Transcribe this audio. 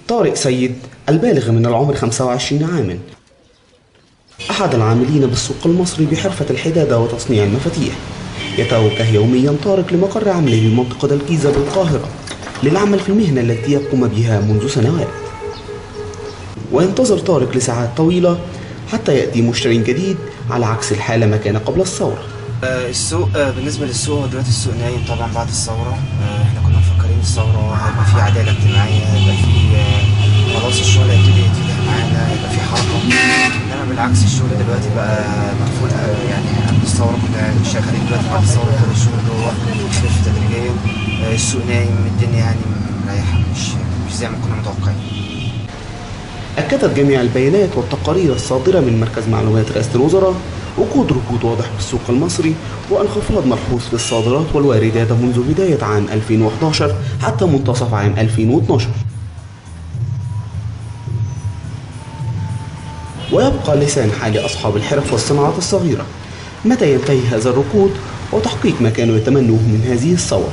طارق سيد البالغ من العمر 25 عاما، أحد العاملين بالسوق المصري بحرفة الحدادة وتصنيع المفاتيح. يتوجه يوميا طارق لمقر عمله بمنطقة الجيزة بالقاهرة للعمل في المهنة التي يقوم بها منذ سنوات، وينتظر طارق لساعات طويلة حتى يأتي مشتري جديد على عكس الحالة ما كان قبل الثورة. السوق بالنسبة للسوق دلوقتي السوق نايم طبعا بعد الثورة. احنا كنا مفكرين الثورة هيبقى في عدالة اجتماعية، هيبقى في خلاص الشغل هيبتدي يتفتح معانا، هيبقى في حركة. انما بالعكس الشغل دلوقتي بقى مقفول. يعني قبل الثورة كنا شغالين، دلوقتي بعد الثورة كل الشغل اللي هو خف تدريجيا. السوق نايم، الدنيا يعني مريحة، مش زي ما كنا متوقعين. أكدت جميع البيانات والتقارير الصادرة من مركز معلومات رئاسة الوزراء وجود ركود واضح في السوق المصري وانخفاض ملحوظ في الصادرات والواردات منذ بداية عام 2011 حتى منتصف عام 2012. ويبقى لسان حال أصحاب الحرف والصناعات الصغيرة متى ينتهي هذا الركود وتحقيق ما كانوا يتمنوه من هذه الثورة.